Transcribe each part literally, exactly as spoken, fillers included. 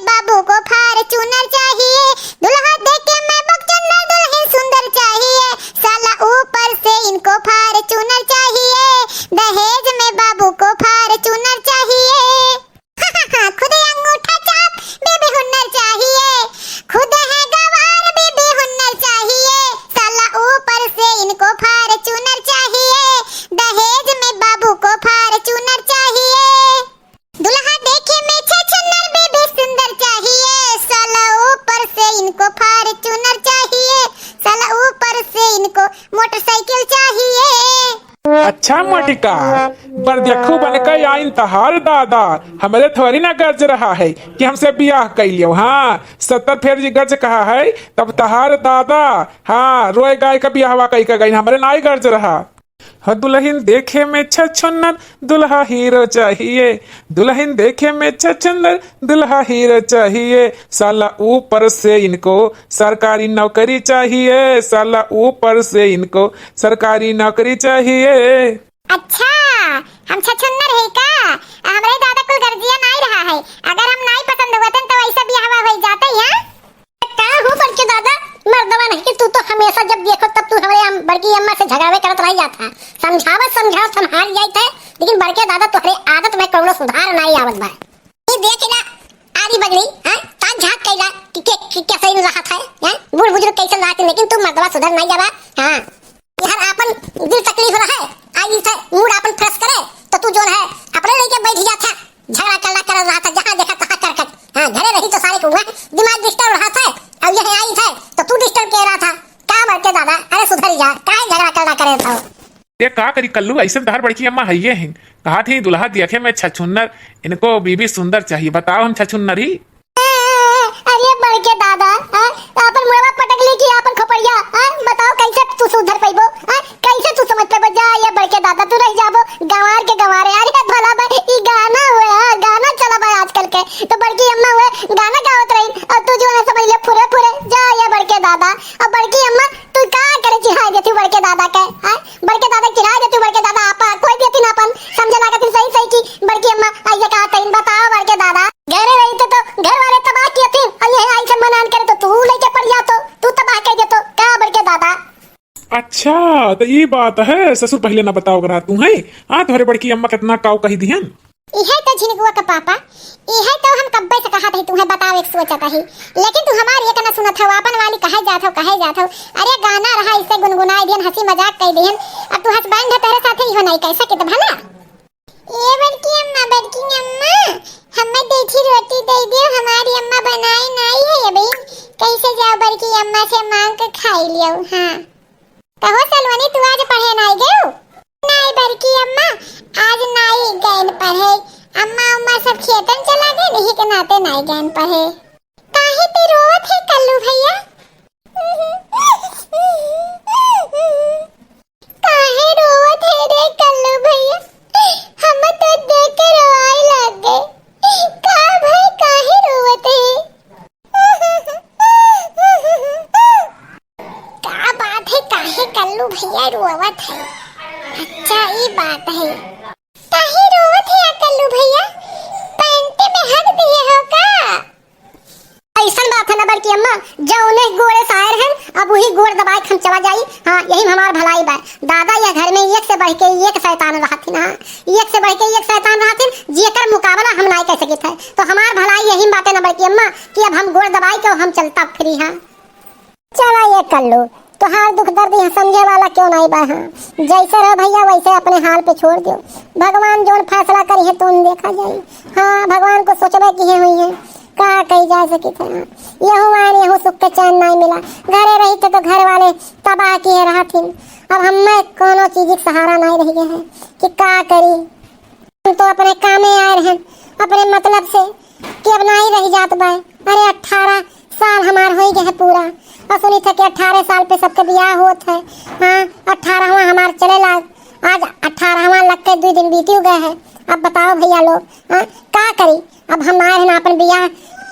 बाबू को Fortuner चाहिए। दूल्हा देखे महबूब चुन्नर, दुल्हन सुंदर चाहिए। साला ऊपर से इनको Fortuner चाहिए। दहेज में बाबू को Fortuner चाहिए। खुद अंगूठा छाप बीबी हुन्नर चाहिए। खुद है गवार बीबी हुन्नर चाहिए। साला ऊपर से इनको Fortuner चाहिए। दहेज में बाबू को Fortuner चाहिए। दूल्हा देखे में छछुन्नर बीबी सुंदर चाहिए। साला ऊपर से इनको Fortuner चाहिए। साला ऊपर से इनको मोटरसाइकिल चाहिए। अच्छा मोटिका, बरदेखू बन के आइन तहार दादा, हमरे थोड़ी ना गर्ज रहा है कि हमसे बियाह कइ लियो। हाँ, सत्तर फेर जी गर्ज कहा है, तब तहार दादा, हाँ, रोए गाय का बियाहवा कइ के गइन, हमरे नाई गर्ज रहा। हो दुल्हन देखे में छछुन्नर, दुल्हा हीरो चाहिए। दुल्हन देखे में छछुन्नर, दुल्हा हीरो चाहिए। साला ऊपर से इनको सरकारी नौकरी चाहिए। साला ऊपर से इनको सरकारी नौकरी चाहिए। अच्छा, हम छछुन्नर है का? हमरे दादा कुल गर्जिया नाई रहा है। अगर हम नाई पसंद हुआ तो ऐसा बियाहवा होइ जाते हैं। का हो बड़के दादा, मर्दवा नहीं कि तू तो हमेशा जब देखो तब तू हमरे अम-, बड़की अम्मा से झगड़ावे करत रह जात है। समझावत समझावत हम हार जाइत है, लेकिन बड़के दादा तोहरे आदत में कौनो सुधार नाई आवत बा। ये देख ना, आरी बगली, हाँ, ताक झाँक कइला कि के, कि कैसे इन रहत है, हाँ, बूढ़ बुजुर्ग कैसे रहत है, लेकिन तू मर्दवा सुधर नाई जाबा, हाँ। यार आपन दिल तकलीफ रहे, आई थे मूड आपन फ्रेश करे, तो तू जोन है अपने लेके बैठ जात है, झगड़ा कल्ला करत रहत है, जहाँ देखा तहाँ करकट। हाँ, घरे रही तो सारे को हुआ दिमाग डिस्टर्ब रहत है, अब यह आई थे तो तू डिस्टर्ब के रहत है। का बड़के दादा, अरे सुधर जा, काहे झगड़ा कल्ला करे था? ये का करी कल्लू, ऐसे तहार बड़की अम्मा हइये हैं, कहा थी दुल्हा देखे में छछुन्नर, इनको बीबी सुंदर चाहिए। बताओ हम छछुन्नर ही? अरे बड़के दादा, हाँ? आपन मुड़वा पटक ली कि आपन खोपड़िया, हाँ? बताओ कैसे तू सुधर पइबो, हाँ? कैसे तू समझ पइबो? जा ये बड़के दादा, तू रह जाबो गंवार के गंवारे। अरे भला बा, ई गाना हुए, हाँ? गाना चला बा आजकल के। तो बड़की अम्मा हुए गाना गावत रही और तू जो है समझ ले फुरे फुरे। जा ये बड़के दादा, अब बड़की अम्मा तू का करे चिढ़ाई देती बड़के दादा के, हाँ? बड़के दादा चिढ़ाई देती बड़के दादा, आपा कोई देती ना अपन समझे लागत सही सही की बड़की अम्मा ऐसे कहा तइन। बताओ बड़के दादा, घरे रही तो, तो घर वाले तबाह किए थे, और यही आई से मनान करे तो तू लेके पड़ जातो, तू तबाह कर देतो, का बड़के दादा? अच्छा, तो ई बात है, ससुर पहले ना बताओ रहा तू है। हाँ, तोहरे बड़की अम्मा कितना काऊ कही दिहन। इहे तो झिनगुआ का पापा, इहे तो हम कब्बे से कहत ही, तुम्हें बताओ एक सोचत ही, लेकिन तू हमार एक ना सुनत हो, आपन वाली कहे जात हो, कहे जात हो। अरे गाना रहा, इसे गुनगुनाई दिहन, हंसी मजाक कर दिहन, अब तू हस्बैंड है, तेरे साथ ही हो नहीं, कैसा कित भला? ए बड़की अम्मा, बड़की अम्मा, हमें देखी रोटी दे दियो, हमारी अम्मा बनाई नाई है अभी। कैसे जाओ बड़की अम्मा से मांग के खाई लियो। हाँ। कहो सलोनी, तू आज पढ़े नाई गयो? नाई बड़की अम्मा, आज नाई गयन पढ़े। अम्मा, अम्मा सब खेतन चला गए, नहीं के नाते नाई गयन पढ़े। काहे ते रोवत है कल्लू भैया? काहे रोवत है रे कल्लू भैया? हम तो देख के रोआई लाग गए। का भाई काहे रोवत है? का बात है, काहे कल्लू भैया रोवत है? अच्छा, ई बात है। काहे रोवत है कल्लू भैया? पैंटे में हक दिए हो का? ऐसन बात है ना बड़की अम्मा, जौने गोड़े से आए रहन, अब वही गोड़ दबाए के हम चला जाई। हाँ, यही में हमार भलाई बा। दादा, यह घर में एक से बढ़ के एक शैतान रहथिन। हाँ, एक से बढ़ के एक शैतान रहथिन, जेकर मुकाबला हम नाई कर सकित है। तो हमार भलाई यही में बाटे ना बड़की अम्मा कि अब हम गोड़ दबाई के हम चलता फिरी। हाँ, चला ये कल्लू, तोहार दुख दर्द यहाँ समझे वाला क्यों नाई बा? हाँ, जैसे रहो भैया, वैसे अपने हाल पे छोड़ दियो। भगवान जौन फैसला करी है, तौन देखा जाई। हाँ, भगवान को सोचबे की है हुई है, का कही जा सकी थे। हाँ, यहू आन, यहू सुख के चैन नाई मिला। घरे रही थे तो घर वाले तबाह किए रहथिन। अब हमें कोनो चीज के सहारा नाई रह गए हैं कि का करी। हम तो अपने कामे आए रहन, अपने मतलब से, कि अब नाई रह जात बाय। अरे, अठारह साल हमार होई गए है पूरा, और सुनी थे कि अठारह साल पे सबके बियाह होत है। हाँ, अठारहवाँ हमार चले लाग, आज अठारहवाँ लग के दुई दिन बीती गए है। अब बताओ भैया लोग, हाँ, का करी? अब हम आए हैं ना अपन बियाह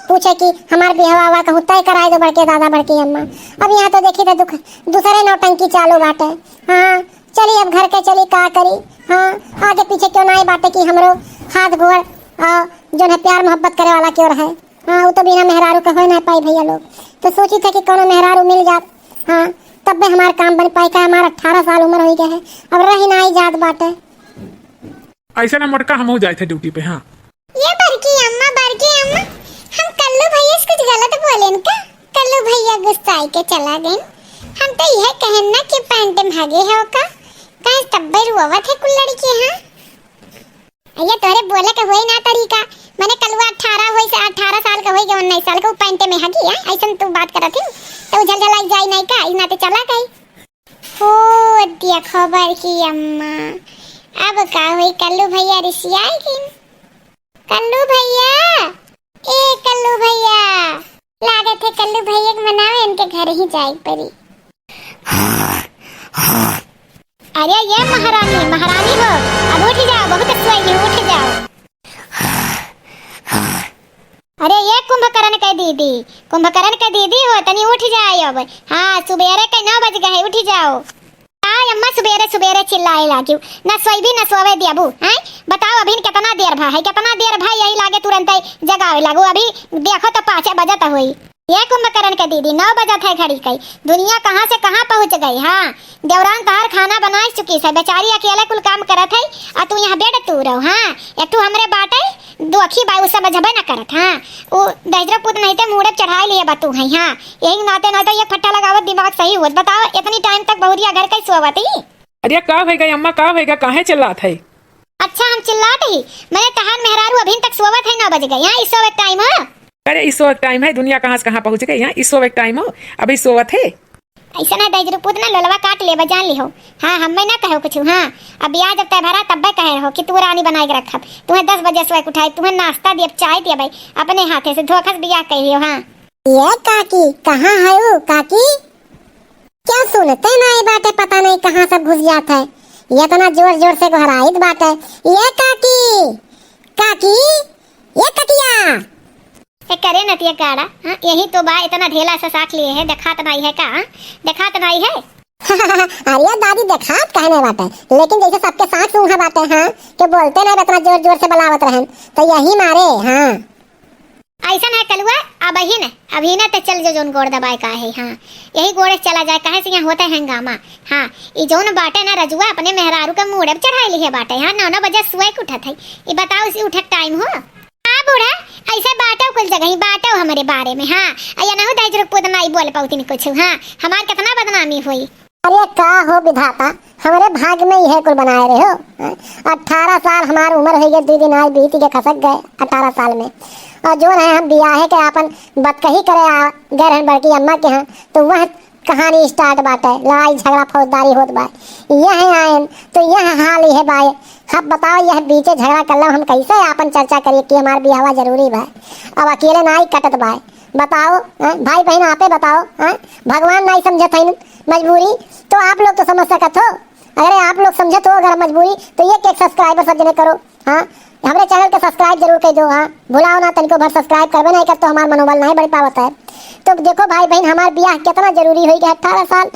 पूछे कि हमार बियाह हुआ कहूँ तय कराए दो बड़के दादा, बड़की अम्मा। अब यहाँ तो देखी तो दुख, दूसरे नौटंकी चालू बाटे। हाँ, चली अब घर के चली, का करी? हाँ, आगे पीछे क्यों ना आए बाटे कि हमरो हाथ गोड़ और जौन है प्यार मोहब्बत करे वाला क्यों रहे? हाँ, उ तो बिना मेहरारू के होए ना पाई भइया लोग। तो सोचित है कि कौनो मेहरारू मिल जात, हाँ, तब्बे हमार काम बन पाई, का हमार अठारह साल उमर होइ गए है, अब रही ना आई जात बाटे। ऐसे ना मोटका, हमहू जाए थे ड्यूटी पे। हाँ, ये बड़की अम्मा, बड़की अम्मा, हम कल्लू भइया से कुछ गलत बोलेन का? कल्लू भइया गुस्साई के चला गइन। हम तो यह कहन ना कि पैंट में हगे हो का, कहे तब्बे रोवत है कुल लड़की। हाँ, ये तोहरे बोले के होई ना तरीका, मने कलुआ अठारह होई से, अठारह साल का होई के उन्नीस साल का, उ पैंटे में हगी है, ऐसन तू बात करत ही, तो उझल झलाई जाई नहीं का, इस नाते चला गई। ओ, देखो बड़की अम्मा, अब का होई, कल्लू भइया रिसियाए गिन। कल्लू भइया, ए कल्लू भइया, लागत है कल्लू भइया के मनावे इनके घर ही जाए परी। अरे ये महारानी, महारानी हो, अब उठ जाओ, बहुत सोई हो, उठ जाओ। अरे ये कुंभकर्ण के दीदी, कुंभकर्ण के दीदी हो, तनी उठ जाए अब। हाँ, सुबेरे के नौ बज गए, उठ जाओ। आय अम्मा, सुबेरे सुबेरे चिल्लाए लागियो, न सोईबी न सोवे दियाबू, हैं? बताओ अभी कितना देर भा है, कितना देर भा, यही लागे तुरंत जगावे लागू। अभी देखो तो पाँचे बजत होई। ये कुंभकर्ण के दीदी, नौ बजत है घड़ी कई, दुनिया कहाँ से कहाँ पहुँच गई। हाँ, देवरान तहार खाना बनाए चुकी है, बेचारी अकेले कुल काम करत है, और तू यहाँ बेड तू रहो। हाँ, एक ठू हमरे बाटे, दोखी बाई, उ समझबे न करत। हाँ, उ दहिजरो पूत नहीं ते मूड़े चढ़ाई लिए बा तू है। हाँ, यही नाते नाते ये फट्टा लगावत दिमाग सही होत। बताओ, इतनी टाइम तक बहुरिया घर कई सोवत ही? अरे का भइगा अम्मा, का भइगा, काहे चिल्लात है? अच्छा, हम चिल्लात ही? मने तहार मेहरारू अभी तक सोवत है, नौ बज गए, यहाँ ई सोवे टाइम हो? अरे ई सोवे टाइम है, दुनिया कहाँ से कहाँ पहुँच गई, यहाँ ई सोवे टाइम हो, अभी सोवत है। ऐसा ना दहिजरू पूत ना लोलवा काट लेबा, जान लिहो। हाँ, हमें ना कहो कुछ। हाँ, अब ब्याह जब तय भरा तब्बे कहे रहो कि तू रानी बनाए के रखब, तुम्हें दस बजे सोए के उठाई, तुम्हें नाश्ता दियब, चाय दियब, अपने हाथे से धोखस ब्याह कहियो। हाँ। ये काकी, कहाँ है उ काकी? क्या सुनते नाई बाटे, पता नहीं कहाँ सब घुस जात है। ये इतना जोर जोर से गोहराइत बाटे, ये काकी, काकी, ये ककिया। ए, करे नतिया काड़ा, हाँ, यही तो बा, इतना ढेला से साख लिए है, देखात नाई है का, हाँ? देखात नाई है। अरे दादी, देखात कहने बाटे, लेकिन जैसे सबके साख सूंघा बाटे, हाँ, के बोलते नहीं, इतना जोर जोर से बलावत रहन, तो यही मारे, हाँ। ऐसा ना कलुआ, अब ही न, अभी ना ते चल जो, जोन गोड़ दबाए का है, हाँ, यही गोड़े से चला जाए, काहे से यहाँ होता है हंगामा। हाँ, ई जोन बाटे ना रजुआ, अपने मेहरारू के मूड़े पे चढ़ाई लिहे बाटे, हाँ, नौ नौ बजे सोए के उठत है, ई बताओ, इसी उठे के टाइम हो? हाँ बूढ़ा, ऐसे बाटो कुल जगह ही बाटो हमरे बारे में। हाँ, अया नहु दहिजरू पूत नाई बोल पौतिन कुछ। हाँ, हमार कितना बदनामी होई। अरे का हो विधाता, हमरे भाग में इहे कुल बनाए रहे हो, हैं? अठारह साल हमार उम्र हो गए, दो दिन आज बीत के खसक गए अठारह साल में। और जो है हम बियाहे के आपन बतकही करे आ गए रहन बड़की अम्मा के यहाँ, तो वह कहानी start बाटे, लड़ाई झगड़ा फौजदारी होत बा। यह आयन तो यह हाल ही है बाय। अब बताओ, यह बीचे झगड़ा कर लो, हम कैसे आपन चर्चा करिए कि हमार बियाहवा जरूरी बा? अब अकेले नाई कटत बा। बताओ, हैं? भाई बहन आपे बताओ, हैं? भगवान नाई समझत हइन मजबूरी, तो आप लोग तो समझ सकत हो। अगर आप लोग समझत हो अगर मजबूरी, तो एक एक subscriber सब जने करो। हाँ, हमरे channel के subscribe जरूर कर दो। हाँ, भुलाओ ना, तनिको भर subscribe करबे नहीं कर तो हमार मनोबल नहीं बढ़ पावत है। तो देखो भाई बहन, हमार बियाह कितना जरूरी होई गया, अठारह साल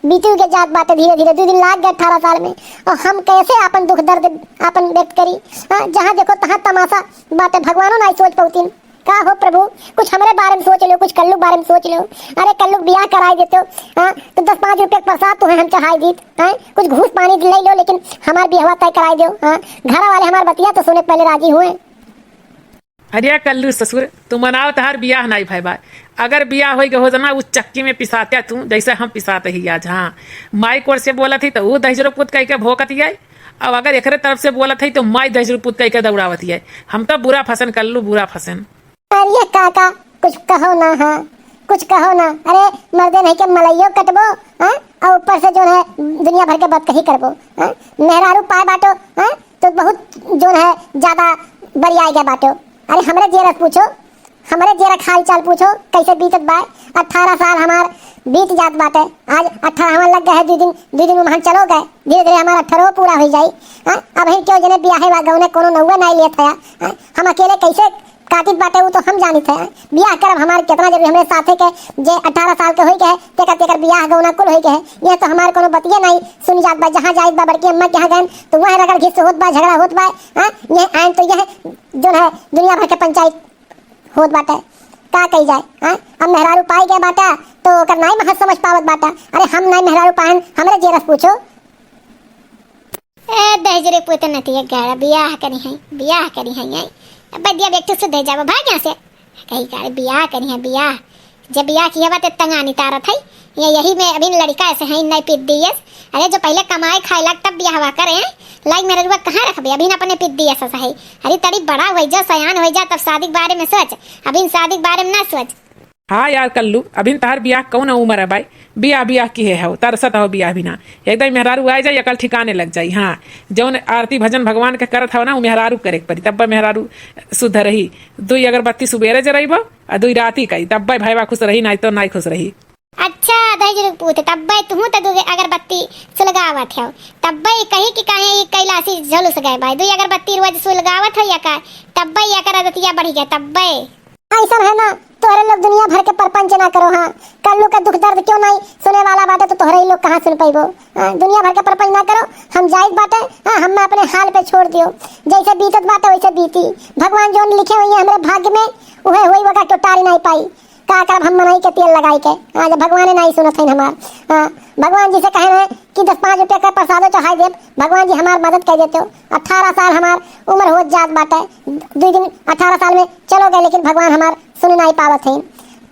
बीती के जात बाटे धीरे धीरे, दो दिन लाग गए अठारह साल में, और हम कैसे अपन दुख दर्द अपन व्यक्त करी? हाँ, जहाँ देखो तहाँ तमाशा बाटे, भगवानो नहीं सोच पौतीन। का हो प्रभु, कुछ हमरे बारे में सोच लो, कुछ कल्लू के बारे में सोच लो। अरे कल्लू के बियाह कराई देते हो, हाँ, तो दस पाँच रुपया के प्रसाद तुम्हें हम चढ़ाई दीत, हैं? कुछ घूस पानी ले लो, लेकिन हमार बियाहवा तय कराई दो, हाँ? घर वाले हमार बतिया तो सुने पहले राजी हुए। अरे कल्लू ससुर, तू मनाओ, तहार बियाह नहीं भय बा। अगर बियाह होई गए हो ना, उस चक्की में पिसाते तू, जैसे हम पिसाते ही आज। हाँ, माई कोर से बोलत ही तो ऊ दहिजरो पूत कह के भोंकत ही है। अब अगर एकरे तरफ से बोलत ही तो माई दहिजरो पूत कह के दौड़ावत ही है। हम तो बुरा फंसन कल्लू, बुरा फंसन। अरे काका, कुछ कहो ना, हाँ, कुछ कहो ना। अरे मर्दे नहीं के मलइयो कटबो, हाँ, और ऊपर से जो है दुनिया भर के बतकही करबो, हाँ। मेहरारू पाए बाटो, हाँ, तो बहुत जो है ज्यादा बरियाए गए बाटो। अरे हमरे जियरा से पूछो, हमरे जियरा के हाल चाल पूछो, कैसे बीतत बाय। अठारह साल हमार बीत जात बाटे, आज अठारह हमार लग गए है, दो दिन, दो दिन में हम चलो गए, धीरे धीरे हमारा अठारह पूरा हो जाई। हाँ, अब हम क्यों जने बियाहे वा गौने कोनो नौवे नहीं लेत है। हाँ, हम अकेले कैसे काटित बाटे, उ तो हम जानित है। बियाह करब हमार कितना जरूरी, हमरे साथे के जे अठारह साल के होई गए, तेकर, तेकर बियाह गौना कुल होई गए। यह तो हमार कोनो बतिया नहीं सुन जात बा। जहाँ जाइत बा बड़की अम्मा के यहाँ गए, तो वह रगड़ घिस होत बा, झगड़ा होत बा। हाँ, यह आइन तो यह जो है दुनिया भर के पंचायत होत बाटे, का कही जाए, हाँ? अब मेहरारू पाई गए बाटा, तो ओकर नाई महज समझ पावत बाटा। अरे हम नाई मेहरारू पाएन, हमरे जेरस पूछो। ए दहिजरे पूत नतिया गाड़ा, बियाह करी है, बियाह करी है, आई। अब दिया बेटी से दे जाबो, भाग यहाँ से। कही गाड़े बियाह करी है, बियाह। जब बियाह किया बा, ते तंगानी तारत है। ये यही में अभी लड़का ऐसे है, नाई पीत दियस। अरे जो पहले कमाए खाए लाग तब बियाहवा करे, लाई मेहररुआ कहाँ रखबे, अभी अपने पीत दियस है। अरे तड़ी बड़ा होई जा, सयान होई जा, तब शादी के बारे में सोच, अभी शादी के बारे में ना सोच। हाँ यार कल्लू, अभी तहार बियाह कौन उम्र है भाई? बियाह, बियाह की है हो, तरसत हो बियाह बिना। एकदम मेहरारू आ जाई, अकल ठिकाने लग जाई। हाँ, जौन आरती भजन भगवान के करत हो ना, वो मेहरारू करे के पड़ी, तब मेहरारू शुद्ध रही। दुई अगरबत्ती सुबेरे जरइबो, आ दुई राती कई, तब भैया खुश रही, नाई तो नाई खुश रही। अच्छा, दहिजरे पूत, तब्बे तुहूँ त दुई अगरबत्ती सुलगावत हो। तब्बे कही कि काहे ई कैलाशी झुलुस गए बाय, दुई अगरबत्ती रोज सुलगावत हो या का? तब्बे एकर आदतिया बढ़ी गए, तब्बे। ऐसन है ना, तोहरे लोग दुनिया भर के परपंच ना करो, हाँ। कल्लू का दुख दर्द क्यों नहीं सुने वाला बाटे, तो तोहरे ही लोग कहाँ सुन पइबो? हाँ, दुनिया भर के परपंच ना करो, हम जाइत बाटे, हाँ, हमें अपने हाल पे छोड़ दियो। जैसे बीतत बाटे वैसे बीती, भगवान जौन लिखे हुई है हमरे भाग्य में, उहे होई, वका क्यों टारी नहीं पाई। का करब हम मनई के तेल लगाई के? हाँ, जब भगवाने नाई सुनत हइन हमार। हाँ, भगवान जी से कहे रहे कि दस पाँच रुपया का प्रसादो चढ़ाई देब, भगवान जी हमार मदद कर देते हो। अठारह साल हमार उम्र होत जात बाटे, दुई दिन अठारह साल में चलो गए, लेकिन भगवान हमार सुन नाई पावत हइन।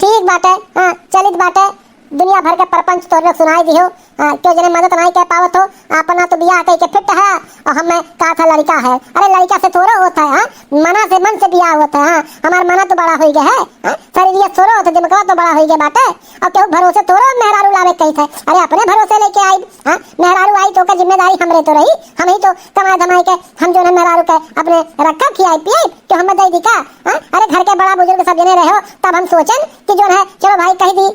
ठीक बाटे, हाँ, चलित बाटे, दुनिया भर के परपंच तोहरे लोग सुनाई दिहो। हाँ, क्यों जने मदद नाई कर पावत हो, अपना तो बियाह कई के फिट है, और हमें कहा था लड़का है। अरे लड़का से थोड़ो होता है, हाँ? मना से, मन से बियाह होता है, हाँ? हमार मना तो बड़ा होई गया है, हाँ? शरीरिया थोड़ो होता, दिमागवा तो बड़ा होई गया बाटे। और केहू भरोसे थोड़ो मेहरारू लावे कही थे। अरे अपने भरोसे लेके आई, हाँ? मेहरारू आई तो ओकर जिम्मेदारी हमरे तो रही, हम ही तो कमाए धमाए के, हम जो है मेहरारू के अपने रखब, खियाई पियाई, तो हमें दे दी का, हाँ? अरे घर के बड़ा बुजुर्ग सब जने रहो, तब हम सोचन कि जो है, चलो भाई कही दी,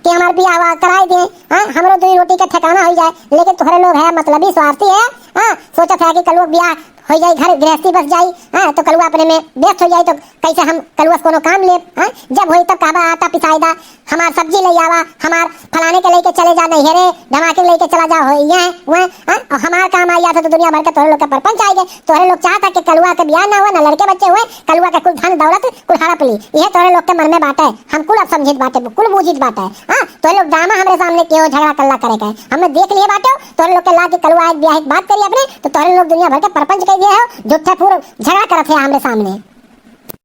कि हमार बियाह कराई दे, हाँ, हमरो दुई रोटी का ठिकाना हो जाए। लेकिन तोहरे लोग है मतलबी, स्वार्थी है, हाँ, सोचत है कि कलुआ बियाह हो जाए, घर गृहस्थी बस जाई, हाँ, तो कलुआ अपने में व्यस्त हो जाए, तो कैसे हम कलुआ से कोनो काम ले, हाँ, जब होई तब कहबा आटा पिसाई दा, हमार सब्जी ले आवा, हमार फलाने के लेके चले जा, नहीं है रे, धमाके लेके चला जा, हो ये है, वो है, हाँ, और हमार काम आई जाता तो दुनिया भर के तोहरे लोग के परपंच आएंगे। तोहरे लोग चाहता कि कलुआ के बियाह ना हुआ, ना लड़के बच्चे हुए, कलुआ के कुल धन दौलत कुल हड़प ली। यह तोहरे लोग के मन में बाटे। हम कुल अब समझित बाटे, कुल बूझित बाटे। हाँ, तोहरे लोग ड्रामा हमरे सामने केहो झगड़ा कल्ला करे के। हमें देख लिए बाटे, तोहरे लोग के लाग के कलुआ एक बियाह एक बात करी अपने, तो तोहरे लोग दुनिया भर के परपंच कह दिए हो, झूठे फूर झगड़ा करत है हमरे सामने।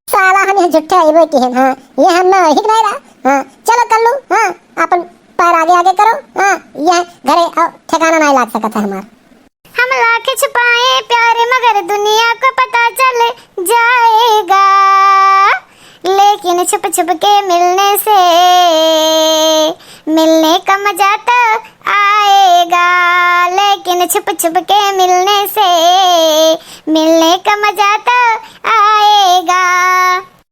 साला हम ये झूठे अइबे की है, हाँ, ये हम ना हित नहीं रहा। हाँ, चलो कल्लू, हाँ, अपन पैर आगे आगे करो, हाँ, ये घरे और ठिकाना नहीं लाग सकता है हमार। हम लाख छुपाए प्यार मगर दुनिया को पता चल जाएगा, लेकिन छुप छुप के मिलने से मिलने का मजा तो आएगा, लेकिन छुप छुप के मिलने से मिलने का मजा तो आएगा।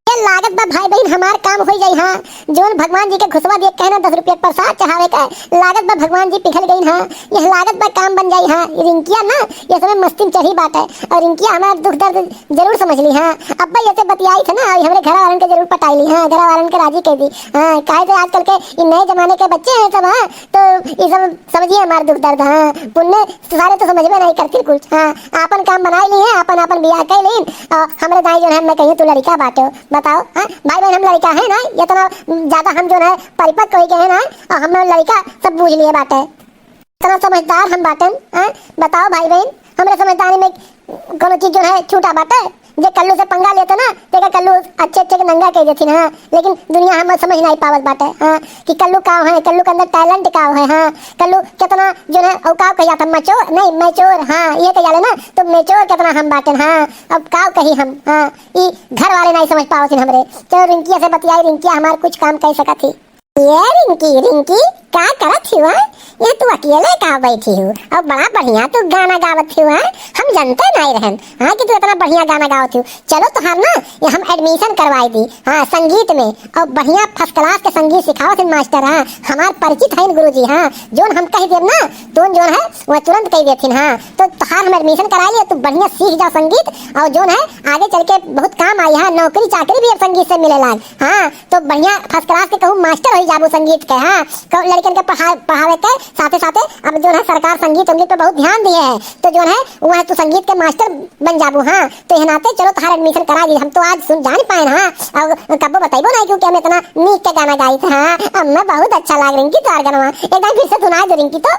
ये लागत बा भाई बहन हमार काम हो जाई, हाँ। जोन भगवान जी के घुसवा दिए कहना दस रुपया प्रसाद चढ़ावे का, लागत बा भगवान जी पिघल गई, हाँ। यह लागत बा काम बन जाई, हाँ। ये रिंकिया ना, ये समय मस्ती में चढ़ी बाटे, और रिंकिया हमार दुख दर्द जरूर समझ ली, हाँ। अब्बा ये से बतियाई थे ना, अभी हमरे घर वालन के जरूर पटाई ली, हाँ, घर वालन के राजी कर दी, हाँ। काहे से आजकल के इन नए जमाने के बच्चे हैं सब, हाँ, तो ये सब समझिए हमार दुख दर्द, हाँ। पुन्ने सारे तो समझ में नहीं करती कुछ, हाँ। आपन काम बनाई ली है, आपन आपन बियाह कर ली, और हमरे दाई जो है, मैं कहिए तू लड़का बाटे हो, बताओ, हाँ। भाई बहन हम लड़का है ना, इतना ज्यादा हम जो है परिपक्व हो गए हैं ना, और हम लड़का सब बूझ लिए बाटे। इतना समझदार हम बाटन, हैं? बताओ भाई बहन, हमरे समझदारी में कोनो चीज जो है छूटा बाटे? जे कल्लू से पंगा लेते ना, तेका कल्लू अच्छे अच्छे के नंगा कह देती ना, लेकिन दुनिया हम समझ नहीं पावत बाटे, हाँ, कि कल्लू का है, कल्लू के अंदर टैलेंट का है, हाँ, कल्लू कितना जो है औकाव कह जाता, मचोर नहीं, मैचोर, हाँ, ये कह जाले ना, तो मैचोर कितना हम बाटन, हाँ, अब का कही हम, हाँ, ई घर वाले नहीं समझ पावत हमरे। चलो रिंकिया से बतियाई, रिंकिया हमार कुछ काम कह सकत ही। ये रिंकी, रिंकी, का करत हियो, हाँ? ये तू अकेले का बैठी हो? और बड़ा बढ़िया तू गाना गावत हियो, हाँ? हम जानते नहीं रहन, हाँ, कि तू इतना बढ़िया गाना गावत हियो। चलो तोहार ना, ये हम एडमिशन करवाई दी, हाँ, संगीत में। और बढ़िया फर्स्ट क्लास के संगीत सिखावत हैं मास्टर, हाँ, हमार परिचित हैं गुरुजी, हाँ, जोन हम कह देब ना, तोन जोन है, वह तुरंत कह देथिन, हाँ। तो तोहार हम एडमिशन कराई लिए, तू बढ़िया सीख जा संगीत, और जोन है, आगे चल के बहुत काम आई, हाँ, नौकरी चाकरी भी अब संगीत से मिले लाग, हाँ। तो बढ़िया फर्स्ट क्लास के कहूँ मास्टर हो जाबू संगीत के, हाँ। कहूँ लड़के इनके पढ़ा-, पढ़ावे के साथे साथे अब जौन है सरकार संगीत उंगीत पे बहुत ध्यान दिहे है, तो जौन है वह तू संगीत के मास्टर बन जाबू। हाँ, तो यह नाते चलो तोहार admission करा दी। हम तो आज सुन जान पाए ना, और कब्बो बताइबो ना क्योंकि हम इतना नीक के गाना गाई थे। हाँ, अब मैं बहुत अच्छा लाग रिंकी तोहार गाना, एक बार फिर से सुना दो रिंकी तो।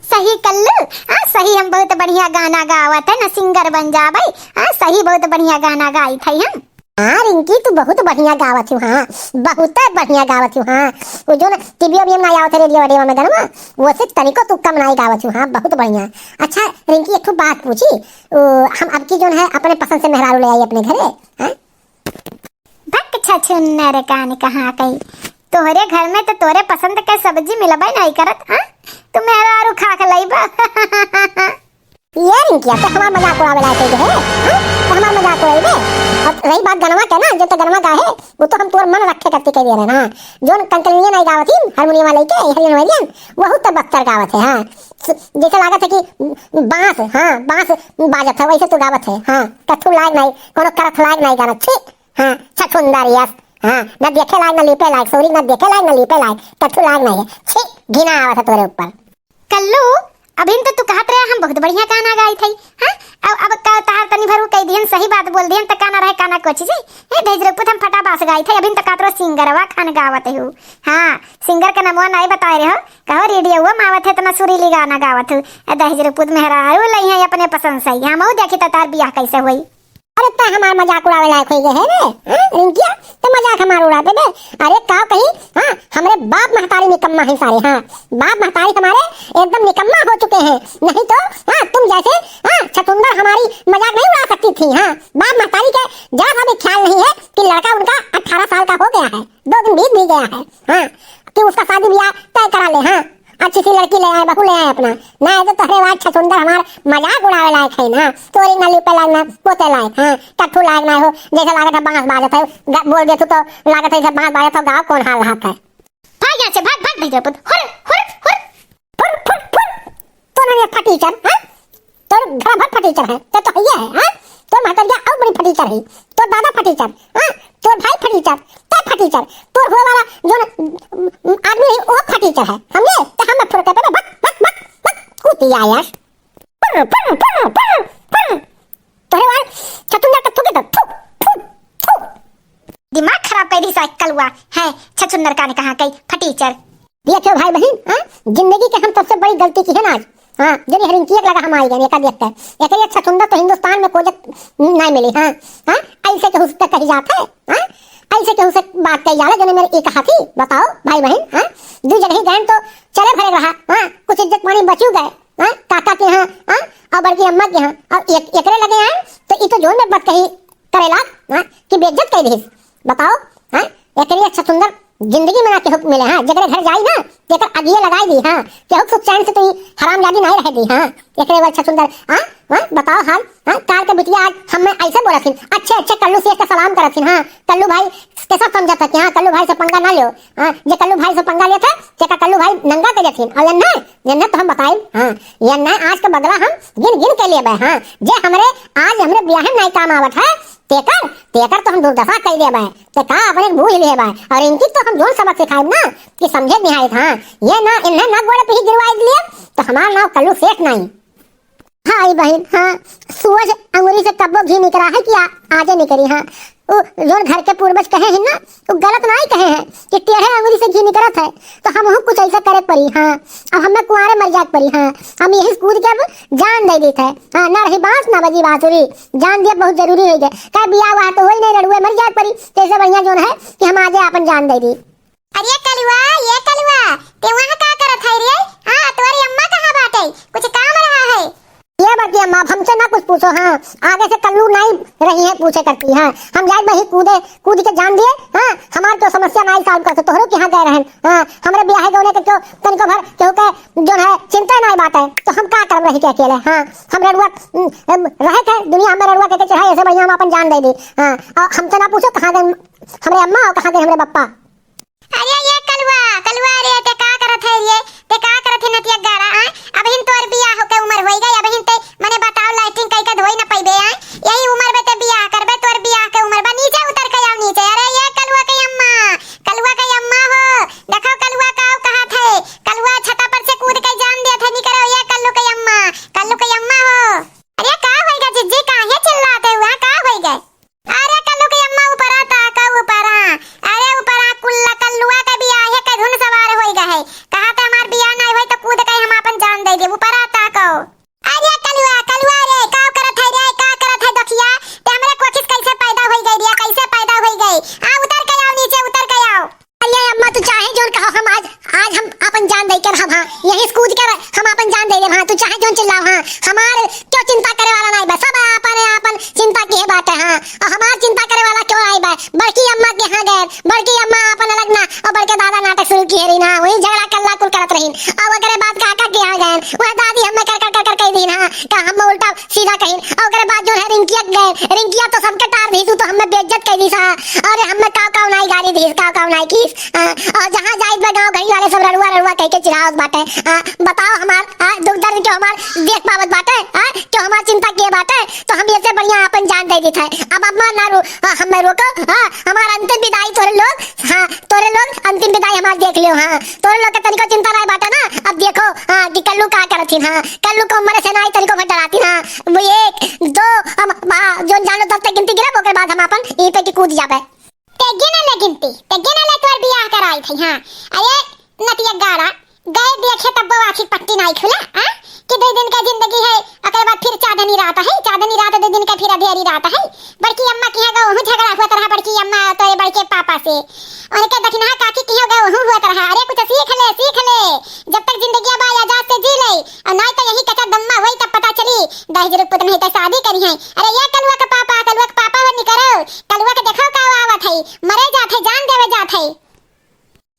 सही कल्लू, हाँ सही, हम बहुत बढ़िया गाना गावत है ना, singer बन जाबै। हाँ सही, बहुत बढ़िया गाना गाई थे हम। हाँ रिंकी, तू बहुत बढ़िया गावत हूँ, हाँ, बहुत बढ़िया गावत हूँ, हाँ। वो जो ना टीवीओ में ना आवत है, रेडियो वेडियो में गाना, वो से तनिको तू कम नहीं गावत हूँ, हाँ, बहुत बढ़िया। अच्छा रिंकी, एक ठो बात पूछी, ओ, हम अब की जो है अपने पसंद से मेहरारू ले आई अपने घरे, हाँ? भक छछुन्नर कान कहाँ कई, तोहरे घर में तो तोरे पसंद के सब्जी मिलबे नहीं करत, हाँ? तू मेहरारू खा के लइबा। ये रिंकिया, ते हमार मजाक उड़ावे लायक है, हैं? ते हमार मजाक उड़ावे। और रही बात गनवा के ना, जो ते गनवा गाए है, वो तो हम तोर मन रखे करती कह दे रहे ना। जोन कंकलिया नहीं गावत ही, हारमोनियम वाले के, हरियन वालियन, वहू तो बदतर गावत है, हाँ। स-, जैसे लागत है कि बांस, हाँ, बांस बाजत है, वैसे तो गावत है, हाँ। कथू लायक नहीं, कोनो करथ लायक नहीं गाना, छी, हाँ, छछुंदर यस, हाँ, न देखे लायक, न लीपे लायक, सॉरी, न देखे लायक, न लीपे लायक, कथू लायक नहीं है, छी, घिना आवत है तोरे ऊपर। कल्लू, अभिन तो तू कहत रहे हम बहुत बढ़िया गाना गाई थई, हाँ? अब, अब का तार तनी भर उ कह दिहन, सही बात बोल दिहन, त का ना रहे, का ना कोची जी? हे दहिजरपुत हम फटाबास गाई थई, अभिन तो कहत रहे सिंगरवा खान गावत हूँ। हाँ, singer के नमवा नहीं बताए रहे हो, कहो रेडियो में आवत है, इतना सुरीली गाना गावत हूँ। ए दहिजरपुत मेहरारू लई है अपने पसंद से, हम देखी तो तार बियाह कैसे होई। अरे, तै हमार मजाक उड़ावे लायक होइ गए है बे, हाँ, रिंकिया? तै मजाक हमार उड़ावे बे। अरे, का कही, हाँ, हमरे बाप महतारी निकम्मा है सारे, हाँ, बाप महतारी हमारे एकदम निकम्मा हो चुके हैं, नहीं तो, हाँ, तुम जैसे, हाँ, छतुंदर हमारी मजाक नहीं उड़ा सकती थी, हाँ, बाप महतारी के जरा सा भी ख्याल नहीं है कि लड़का उनका अठारह साल का हो गया है, दो दिन बीत भी गया है, हाँ, कि उसका शादी ब्याह तय करा ले, हाँ। अच्छी सी लड़की ले आए, बहू ले आए अपना। ना है तो तोहरे वार छछुंदर हमार मजाक उड़ावे लायक है ना। तोरी ना लीपे लायक ना, पोते लायक, हाँ, कट्ठू लायक ना हो। जैसे लागत है बांस बाजत है, ग-, बोल दे तू तो लागत है जैसे बांस बाजत हो, गाँव कौन हाल रहत है। भाग यहाँ से, भाग, भाग, भेजो पुत। हुर, हुर, हुर। फुर, फुर, फुर। तो ना ये फटीचर, हाँ? तोर घरा भर फटीचर है, तो, तो हइये है, हाँ? तोर महतरिया और बड़ी फटीचर है, तोर दादा फटीचर, हाँ? तोर भाई फटीचर, तै फटीचर, तोर हुए वाला जो न, उम, उम, आदमी है, वो फटीचर है, समझे? तो हम फुर के बक, बक, बक, बक, कुतिया यार। फुर, फुर, फुर, फुर, फुर। तोहरे वार छतुंदर का थूके तो, थू, थू, थू। दिमाग खराब कर दी साइकिल हुआ है, छछुंदर कान कहाँ कई फटीचर। देखियो भाई बहिन, हाँ, जिंदगी के हम सबसे बड़ी गलती की है ना आज, हाँ, जनी हरिंकिया के लगा हम आई गए, एका देख के। एकरे अच्छा सुंदर तो हिंदुस्तान में खोजत नहीं मिली, हाँ, हाँ, ऐसे केहू से कही जात है, हाँ, ऐसे केहू से बात कही जाला, जने मेरे एक हाथी, बताओ भाई बहिन, हाँ, दू जगह ही गए तो चले भरे रहा, हाँ, कुछ इज्जत पानी बचू गए, हाँ, काका के यहाँ, हाँ, और बड़की अम्मा के यहाँ, और एक, एकरे लगे आए, तो ई तो जोन में बात कही करेला, हाँ, कि बेइज्जत कर दीस। बताओ, हाँ, एकरे अच्छा सुंदर जिंदगी में ना केहू मिले, हाँ, जेकरे घर जाई ना, तेकर अगिए लगाई दी, हाँ, केहू सुख चैन से तो ई हरामजादी नहीं रहे दी, हाँ, एकरे अच्छा सुंदर, हाँ, हाँ, बताओ हाल, हाँ, काल के बिटिया आज हमें ऐसे बोलत हिन, अच्छे, अच्छे कल्लू सेठ का सलाम करत हिन, हाँ, कल्लू भाई के सब समझत है कि हाँ, कल्लू भाई से पंगा ना लियो, हाँ, जे कल्लू भाई से पंगा लेत है, तेका कल्लू भाई नंगा कर देथिन, और यन्ना, यन्ना तो हम बताई, हाँ, यन्ना आज के बदला हम गिन गिन के लेबे, हाँ, जे हमरे, आज हमरे ब्याह में नहीं काम आवत है, तेकर, तेकर तो हम दुर्दशा कई देबे। ते का अपने बूझ लिए बा। और इनकी तो हम जोन सबक सिखाइब ना कि समझे निहायत, हाँ। ये ना, इन्हें ना गोड़े पे ही गिरवाई दिए, तो हमार नाव कल्लू सेठ नहीं। हाँ, ई बहिन, हाँ, सुअज अंगुरी से कब्बो घी निकरा है कि आ-, आजे निकरी, हाँ। उ जोन घर के पूर्वज कहे हैं ना, उ गलत नहीं कहे हैं कि टेढ़े अंगुरी से घी निकरत है, तो हमहू कुछ ऐसा करे पड़ी, हाँ। अब हमें कुंवारे मर जात पड़ी, हाँ। हम यही कूद के अब जान दे देत है, हाँ। ना रही बांस, ना बजी बांसुरी, जान दिया बहुत जरूरी है। का बियाह वाह तो होई नहीं, रड़ुए मर जात पड़ी, तो ऐसे बढ़िया जोन है कि हम आजे आपन जान दे दी। अरे कलुआ, ये कलुआ, ते वहाँ का करत है रे? हाँ, तोरी अम्मा कहाँ बाटे? कुछ काम रहा है? ये बड़की अम्मा, अब हमसे ना कुछ पूछो, हाँ। आगे से कल्लू नहीं रही है पूछे करती, हाँ। हम जाए वही कूदे, कूद के जान दिए, हाँ। हमार तो समस्या नहीं solve करते, तोहरो के यहाँ गए रहन, हाँ। हमरे बियाह गौने के क्यों तनिको भर केहू के जोन है चिंता नहीं बात है, तो हम का करब रही के अकेले, हाँ। हम रड़ुआ, उम, उम, रहे थे दुनिया में रड़ुआ के, के चढ़ाई, ऐसे बढ़िया हम अपन जान दे दी, हाँ। और हमसे ना पूछो कहाँ गए हमरे अम्मा और कहाँ गए हमरे पप्पा। अरे ये कलुआ, कलुआ रे, ते का करत है रे? ते का करत है नतिया गाड़ा, आय? अबहिन तोर बियाह होके उमर होई गई, अबहिन ते मने बताओ लैट्रिन कई के धोई न पइबे, आय? यही उमर में ते बियाह करबे, तोर बियाह के उमर बा, नीचे उतर के आओ नीचे। अरे ये कलुआ के अम्मा, कलुआ के अम्मा हो, देखो कलुआ का कहा था। हम, हाँ, यहीं से कूद के हम आपन जान दे देब, हाँ, तू चाहे जौन चिल्लाओ, हाँ, हमार क्यों चिंता करे वाला नाई बा, सब आपन, आपन चिंता किहे बाटे, हाँ, और हमार चिंता करे वाला क्यों नाई बा, बड़की अम्मा के यहाँ गए, बड़की अम्मा आपन अलग ना, और बड़के दादा नाटक शुरू किहे रही ना, वही झगड़ा कल्ला कुल करत रहीन, और ओकरे बाद काका के यहाँ गए, वह दादी हमें कर, कर, कर, कर कह दीन, हाँ, का हम उल्टा सीधा कहिन, और ओकरे बाद जौन है रिंकिया के गए, रिंकिया तो सबके टार दीस, उ तो हमें बेइज्जत कह दीस, हाँ, और हमें काव काव नाई गाली दीस, काव काव नाई कीस, हाँ, और जहाँ जाइत बा गाँव घड़ी वाले सब रड़ुआ रड़ुआ कह के चिढ़ावत बाटे, हाँ, बताओ हमार, हाँ, दुख दर्द क्यों हमार देख पावत बाटे, हाँ, क्यों हमार चिंता किहे बाटे, तो हम ऐसे बढ़िया आपन जान दे देत है। अब अम्मा ना रो, हाँ, हमें रोको, हाँ, हमार अंतिम विदाई तोरे लोग, हाँ, तोरे लोग अंतिम विदाई हमार देख लियो, हाँ, तोरे लोग के तनिको चिंता नाई बाटे ना, अब देखो, हाँ, कि कल्लू का करथिन, हाँ, कल्लू को मरे से नाई तनिको भर डराथिन, हाँ, वो एक, दो, हम, हाँ, जौन जानो दस तक गिनती गिनब, ओकर बाद हम आपन यहीं पे कि कूद जाबे। ते गिन ले गिनती, ते गिन ले तोर बियाह कराई थी, हाँ। अरे नतिया गाड़ा, गए देखे तब्बो आँखी पट्टी नाई खुला, हाँ? कि दो दिन का जिंदगी है, ओकरे बाद फिर चाँदनी रात है, चाँदनी रात दो दिन का फिर अधेरी रात है। बड़की अम्मा के यहाँ गए, वहूँ झगड़ा हुआ तरह, बड़की अम्मा तोरे बड़के पापा से। उनके दखिनहा काकी के यहाँ गए, वहूँ हुआ तरह, अरे कुछ सीख ले, सीख ले, जब तक जिंदगी बा आजाद से जी ले, और नाई तो यही कच्चा दम्मा होई तब पता चली, दहेज रुक पुत नहीं तो शादी करी है। अरे ये कलुआ के पापा, कलुआ के पापा हो निकरो, कलुआ के देखो का आवत है, मरे जात है, जान देवे जात है।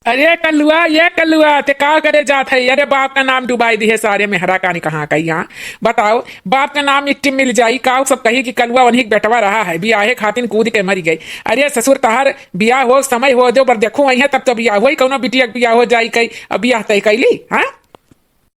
अरे कलुआ, ये कलुआ, ते का करे जात है? अरे बाप का नाम डुबाई दिहे सारे मेहरा कानी कहाँ का यहाँ। बताओ, बाप का नाम मिट्टी मिल जाई, काऊ सब कही कि कलुआ वन्ही के बेटवा रहा है, बियाहे खातिन कूद के मरी गई। अरे ससुर तहार बियाह हो, समय हो, जो बर देखो वही है, तब तो बियाह होई, कौनो बिटिया के बियाह हो जाई कई, अब बियाह तय कैली, हाँ?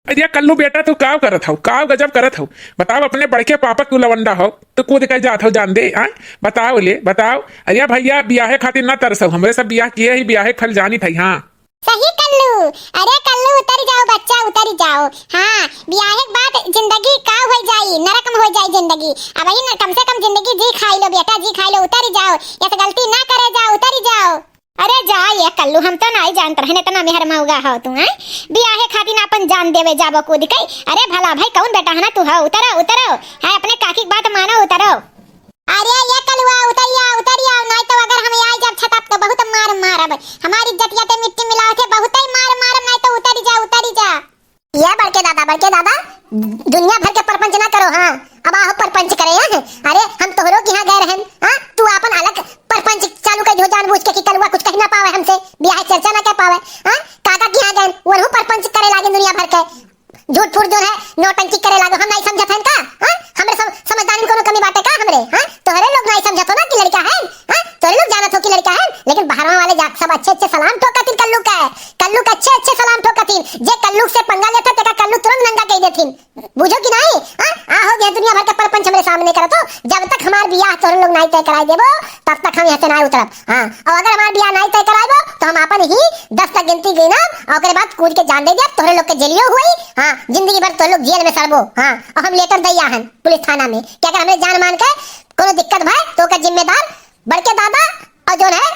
अरे कल्लू बेटा, तू काव करत हऊ, काव गजब करत हऊ? बताओ, अपने बड़के पापा के लवंडा हऊ, तू कूद के जात हऊ जान दे, हाँ? बताओ ले, बताओ। अरे भैया, बियाहे खातिर ना तरसऊ, हमरे सब बियाह किहे ही, बियाहे के फल जानित हई, हाँ। सही कल्लू। अरे कल्लू, उतरि जाओ बच्चा, उतरि जाओ। हाँ, बियाहे के बाद जिंदगी का होइ जाई, नरक में होइ जाई जिंदगी। अब ही न, कम से कम जिंदगी जी खाई लो बेटा, जी खाई लो, उतरि जाओ। यस गलती ना करे जाओ, उतरि जाओ। अरे जा ये कल्लू, हम तो नाई जानत रहन इतना मेहर मऊगा हो तू, हैं? बियाहे खातिर आपन जान देवे जाबो कूद के। अरे भला भाई, कौन बेटा है ना तू हो? उतरो, उतरो। है अपने काकी के बात मानो, उतरो। अरे ये कलुआ, उतरिया, उतरिया, नाई तो अगर हम आई जब छतप तो बहुत मार मारब। हमारी इज्जतिया ते मिट्टी मिलावत है, बहुत ही मार मारब, नाई तो उतरि जा, उतरि जा। ये बड़के दादा, बड़के दादा, दुनिया भर के परपंच ना करो, हाँ, अब आहो परपंच करे, हाँ? अरे हम तोहरो के यहाँ गए रहन, हाँ? तू आपन अलग परपंच चालू कर दियो जानबूझ के कि कलुआ कुछ कह ना पावे हमसे, बियाह चर्चा ना कर पावे, हाँ? काका के यहाँ गए, वनहु परपंच करे लागे दुनिया भर के। झूठ फूट जौन है, नौटंकी करे लागो, हम नाई समझत हन का? हाँ? हमरे सम-, समझदारी में कोनो कमी बाटे का हमरे? हाँ? तोहरे लोग नाई समझत हो ना कि लड़का है? हाँ? तोहरे लोग जानत हो कि लड़का है, लेकिन बहरवा वाले जात सब अच्छे अच्छे सलाम ठोकतिन कल्लू का, कल्लू का अच्छे अच्छे सलाम ठोकतिन। जे कल्लू से पंगा लेता, तेका कल्लू तुरंत नंगा कह देथिन। बुझो कि नाई? हाँ? आ हो गया दुनिया भर का परपंच हमरे सामने करत हो। जब तक हमार बियाह तोहरे लोग नाई तय कराई देबो, तब तक हम यहाँ से नाई उतरब। हाँ, और अगर हमार बियाह नाई तय कराइबो, तो हम आपन ही दस तक गिनती गिनब, और ओकरे बाद कूद के जान दे देब, तोहरे लोग के जेलियो हुई। हाँ, जिंदगी भर तोहरे लोग जेल में सड़बो। हाँ, और हम लेटर दइया हन पुलिस थाना में कि अगर हमरे जान मान के कोनो दिक्कत भय, तो ओकर जिम्मेदार बड़के दादा और जौन है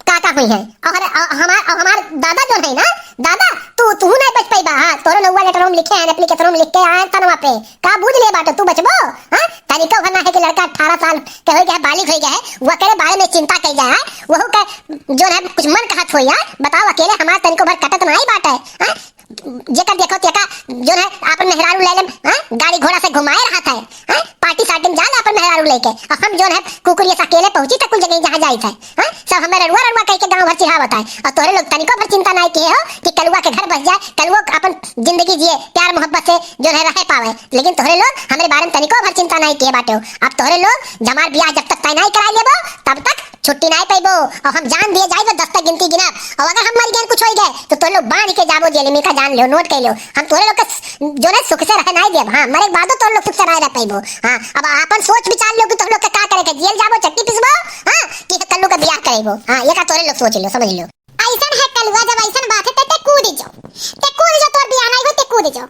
काका हुई हैं। और, और हमार, और हमार दादा जौन है ना, दादा, तू, तू नहीं बच पाइबा। हाँ, तोहरे नौवा लेटर हम लिखे हैं, एप्लीकेशन हम लिख के आए तनवा पे। का बूझ ले बाटो, तू बचबो? हाँ, तनिको भर ना है कि लड़का अठारह साल के हो गया है, बालिग हो गया है, वकरे बारे में चिंता कई जाए, वहू के जौन है कुछ मन कहत हो यार, बताओ, अकेले हमार तनिको भर कटत नाई बाटे, हैं? जेकर देखो तेका जौन है आपन मेहरारू ले लेम, हैं? गाड़ी घोड़ा से घुमाए रहत है, हैं? पार्टी सार्टी में जाल आपन मेहरारू लेके, और हम जौन है कुकुर ये अकेले पहुंची तक कुल जगह जहाँ जाइत है, हैं? सब हमें रड़ुआ रड़ुआ कह के गाँव भर चिढ़ावत है, और तोहरे लोग तनिको भर चिंता नाई किहे हो कि कलुआ के घर बस जाए, कलुआ अपन जिंदगी जिए, प्यार मोहब्बत से जौन है रह पावे, लेकिन तोहरे लोग हमरे बारे में तनिको भर चिंता नाई किहे बाटे हो। अब तोहरे लोग हमार बियाह जब तक तय नाई कराई लेबो, तब तक छुट्टी नाई पइबो, और हम जान दिए जाइबो, दस तक गिनती गिनब, और अगर हम मर गए कुछ हो गए तो तोहरे लोग बांध के जाबो जेल में, का जान लियो, नोट कर लियो, हम तोहरे लोग के स-, जौन है सुख से रह नाई देब। हाँ, मरे के बादो तोहरे लोग सुख से नाई रह पइबो। हाँ, अब आपन सोच विचार लियो कि तोहरे लोग के का करे के, जेल जाबो, चट्टी पिसबो, हाँ, कि कल्लू का बियाह करेबो। हाँ, ये का तोहरे लोग सोच लियो, समझ लियो। ऐसन है कलुआ, जब ऐसन बात है, ते, ते कूद जाओ, ते कूद जाओ, तोर बियाह नाई हो, ते कूद जाओ।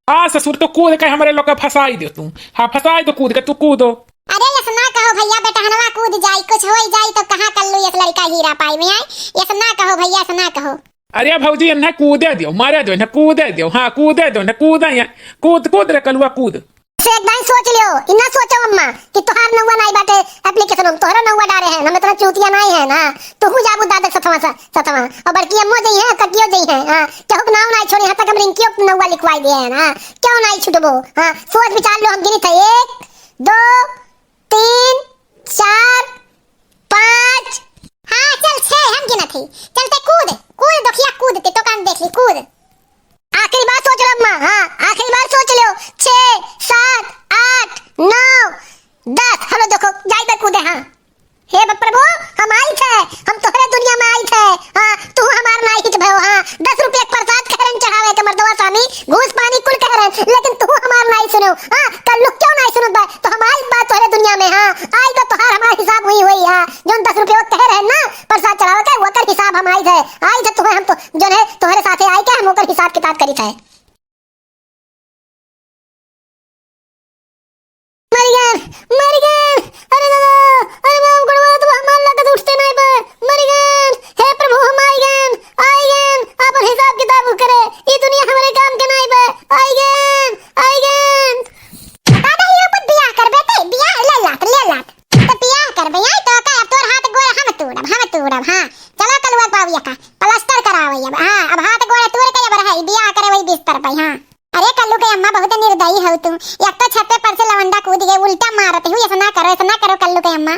हाँ ससुर, तो कूद के हमरे लोग के फंसाई दो तू। हाँ, फंसाई दो कूद के, तू कूदो। अरे यस ना कहो भैया, बेटहनवा कूद जाई, कुछ होई जाई तो कहाँ कल्लू यस लड़का हीरा पाई में आए, यस ना कहो भैया, यस ना कहो। अरे भौजी, इन्हें कूदे दियो, मारे दो इन्हें, कूदे दियो, हाँ, कूदे दो इन्हें, कूदे हैं, कूद, कूद रे कलुआ, कूद। से एक दाई सोच लियो, इन्ना सोचो अम्मा कि तोहार नौवा नाई बाटे एप्लीकेशन में, तोहरा नौवा डारे हैं, हम इतना चूतिया नाई है ना, तू जाबू दादा सथवा। स-, सतवा। और बड़की अम्मो जइहैं, ककियो जइहैं, हाँ, केहू के नाव नाई छोड़ी, यहाँ तक हम रिंकियो के नौवा लिखवाई दिए हैं, हाँ, क्यों नाई छुटबो, हाँ, सोच विचार लो, हम गिनित है, एक, दो, तीन, चार, पाँच। हाँ, चल, छह हम गिनत हई। चल ते कूद, कूद दोखिया, कूद ते, तो कान देख ली, कूद। आखिरी बार सोच लो अम्मा, हाँ, आखिरी बार सोच लो। छह, सात, आठ, नौ, दस। हेलो, देखो, जाई बे कूदे, हाँ। हे ब-, प्रभु, हम आइत है, हम तोहरे दुनिया में आइत है, हाँ, तू हमार नाई हित भयो, हाँ, दस रुपया के प्रसाद कह रहन चढ़ावे के मर्दवा स्वामी, घूस पानी कुल कह रहन, लेकिन तू हमार नाई सुनो, हाँ, कल्लू क्यों नाई सुनत बा, तो हम आइत बा तोहरे दुनिया में, हाँ, आइत बा तोहार हमार हिसाब हुई हुई, हाँ, जौन दस रुपया कह रहन ना प्रसाद चढ़ावे के, ओकर हिसाब हम आइत है, आइत है तोहे हम तो, जौन है तोहरे साथे आइ के हम ओकर हिसाब किताब करित है। मर गए, मर गए। अरे दादा, अरे बाप, गोड़वा तो हमार लागत उठते नाई बा। मर गए, हे प्रभु, हम आइ गए, आइ गए। आपन हिसाब किताब करे, ई दुनिया हमरे काम के नाई बा। आइ गए, आइ गए। दादा, ये पर बियाह कर बेटे, बियाह ले लात, ले लात। तो बियाह करबे, आई तो का, अब तोर हाथ गोड़ हम तोड़ब, हम तोड़ब, हाँ। चलो कलुआ के बाबू यका, प्लास्टर करावे अब, हाँ, अब हाथ गोड़ तोड़ के अब रहे, बियाह करे वही बिस्तर पे, हाँ। अरे कल्लू के अम्मा बहुत निर्दयी हो तू, एक तो छत पे पर से लवंडा कूद गए, उल्टा मारत हूँ, ऐसा ना करो, ऐसा ना करो कल्लू के अम्मा।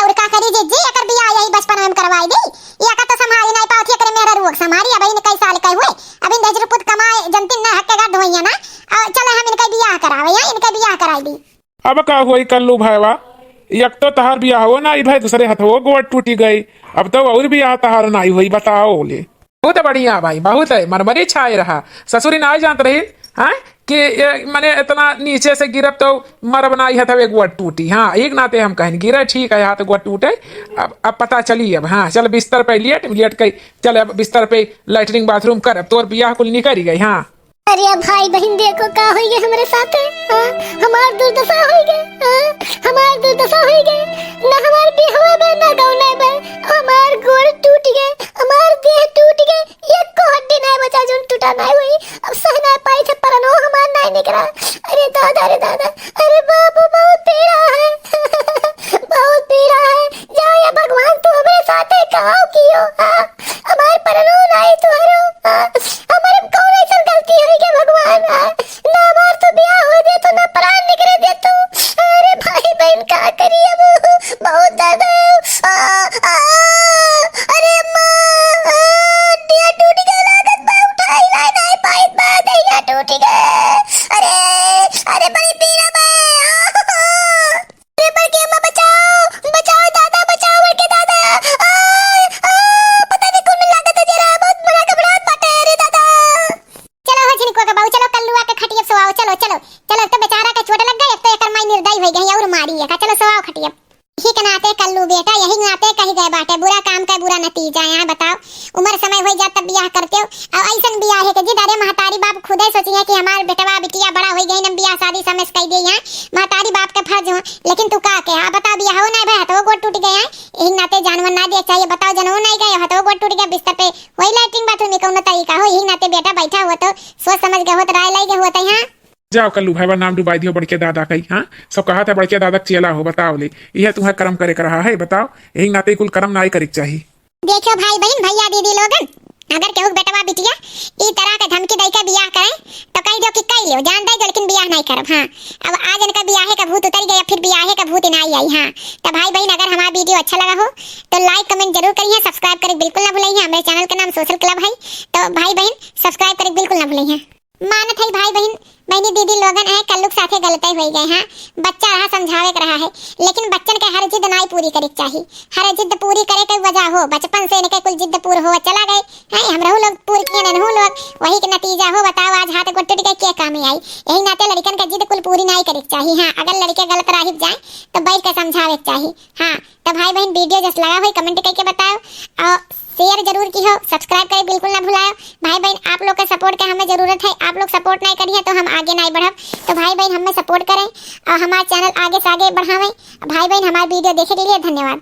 और का करी जीजी, एकर बियाह यही बचपन में करवाई दी, एका तो संभाली नहीं पावत, एकरे मेहरा रुक संभाली, अब इन कई साल के हुए, अब इन दहेज पुत कमाए, जनती न हक के गाड़ धोइया ना, और चले हम इनका बियाह करावे, यहाँ इनका बियाह कराई दी। अब का होई कल्लू भाईवा, एक तो तहार बियाहो नाई भय, दूसरे हथवो गोड़ टूटी गई, अब तो और बियाह तहार नाई होई, बताओ ले। बहुत बढ़िया भाई, बहुत है, मरमरी छाए रहा। ससुरी नाई जानत रही, हाँ, कि ये, मने इतना नीचे से गिरब तो मरब नाई, हथवे गोड़ टूटी। हाँ, एक नाते हम कहन गिरे, ठीक है, हाथ गोड़ टूटे, अब, अब पता चली अब। हाँ, चल बिस्तर पे लेट, लेट के चल अब बिस्तर पे लैट्रिन बाथरूम कर, अब तोर बियाह कुल निकल गई। हाँ। अरे भाई बहिन, देखो का होई गए हमरे साथे, हाँ? हमार दुर्दशा होई गए, हाँ? हमार दुर्दशा होई गए। ना हमार बिहवा बे, ना गौना बे, हमार गोड़ टूट गए, हमार देह टूट गए, एको हड्डी नाई बचा जौन टूटा नाई होई। अब सह ना पाई थे, परनो हमार नाई निकरा। अरे दादा, अरे दादा, अरे बाबू, बहुत पीड़ा है, बहुत पीड़ा है। जा या भगवान, तू हमरे साथे काउ कियो, हाँ? हमार परनो नाई तुहरो, हाँ? हमारे कौन ऐसन गलती होई गए भगवान, हाँ? ना हमार तो बियाह होए दे तो, ना प्राण निकले दे तो। अरे भाई बहन का करी अब, बहुत दर्द है। आ, आ, अरे अम्मा, आ, हड्डियाँ टूट गए लागत बा, उठाई ना, नाई पाइत बा, दहिया टूट गए। अरे, अरे बड़ी पीड़ा बा। आ, आ। अरे बड़के अम्मा बचाओ, बचाओ दादा, बचाओ बड़के दादा। आ, आ, पता नहीं कौन लागत है जरा, बहुत बड़ा घबराहट बाटे, अरे दादा। चलो हो झिनकुआ के बहू, चलो कल्लुआ के खटिया सोआओ, चलो, चलो, चलो, एक तो बेचारा के चोट लग गई, एक तो एकर माई निर्दयी हो गई और मारी है का। चलो सोआओ खटिया। यही के नाते कल्लू बेटा, यही के नाते कही गए बाटे, बुरा काम का बुरा नतीजा। यहाँ बताओ, उम्र समय हो जात तब बियाह करते हो, और ऐसन बियाह है कि जिद, अरे महतारी बाप खुदे सोचिए कि हमार बेटवा बिटिया बड़ा हो गई, हम बियाह शादी समय से कह दिए यहाँ, महतारी बाप के फर्ज हो, लेकिन तू का के, हाँ बताओ, बियाहो नहीं भया तो गोड़ टूट गए हैं, यही नाते जानवर ना दिया चाहिए। बताओ, जनवो नहीं गए, हथो गोड़ टूट गया, बिस्तर पे वही लैट्रिन बाथरूम में कौनो तरीका हो, यही नाते बेटा बैठा हुआ तो सोच समझ गए हो तो राय लाई गए हुआ तो यहाँ। जाओ कल्लू भाईवा, नाम डुबाई दियो बड़के दादा का ही, हाँ? सब कहा था बड़के दादा का चेला हो, बताओ ले, यह तुम्हें कर्म करे का रहा है, बताओ, यही नाते कुल कर्म ना करे के चाहिए। देखो भाई बहन, भैया दीदी लोगन, अगर केहू के बेटवा बिटिया ई तरह के धमकी दई के बियाह करे, तो कह दो कि कई लियो, जान दे जो, लेकिन बियाह नहीं करब। हाँ, अब आज इनका बियाहे का भूत उतर गया, फिर बियाहे का भूत नहीं आई। हाँ, तो भाई बहन, अगर हमारा वीडियो अच्छा लगा हो, तो like comment जरूर करिए, subscribe करे बिल्कुल ना भूलिए। हमारे channel का नाम Social Club है, तो भाई बहन, subscribe करे बिल्कुल ना भूलिए। मानत है भाई बहन, बहनी दीदी लोगन, है कल्लू के साथे गलते हो गए हैं, बच्चा रहा, समझावे के रहा है, लेकिन बच्चन के हर जिद नाई पूरी करे के चाही। हर जिद पूरी करे के वजह हो, बचपन से इनके कुल जिद पूर हो चला गए हैं, हमरहू लोग पूर किए, ननहू लोग, वही के नतीजा हो। बताओ, आज हाथ गोड़ टूट गए, के काम आई? यही नाते लड़कन के जिद कुल पूरी नाई करे के चाही। हाँ, अगर लड़के गलत राह पे जाए तो बैठ के समझावे के चाही। हाँ, तो भाई बहन, वीडियो जस लगा हो comment करके बताओ और share जरूर किहो, subscribe करे बिल्कुल ना भुलायो। भाई बहन, आप लोग के support के हमें जरूरत है, आप लोग support नहीं करिए तो हम आगे नहीं बढ़ब। तो भाई बहन, हमें support करें और हमारा channel आगे से आगे बढ़ावें। भाई बहन, हमारा वीडियो देखे के लिए धन्यवाद।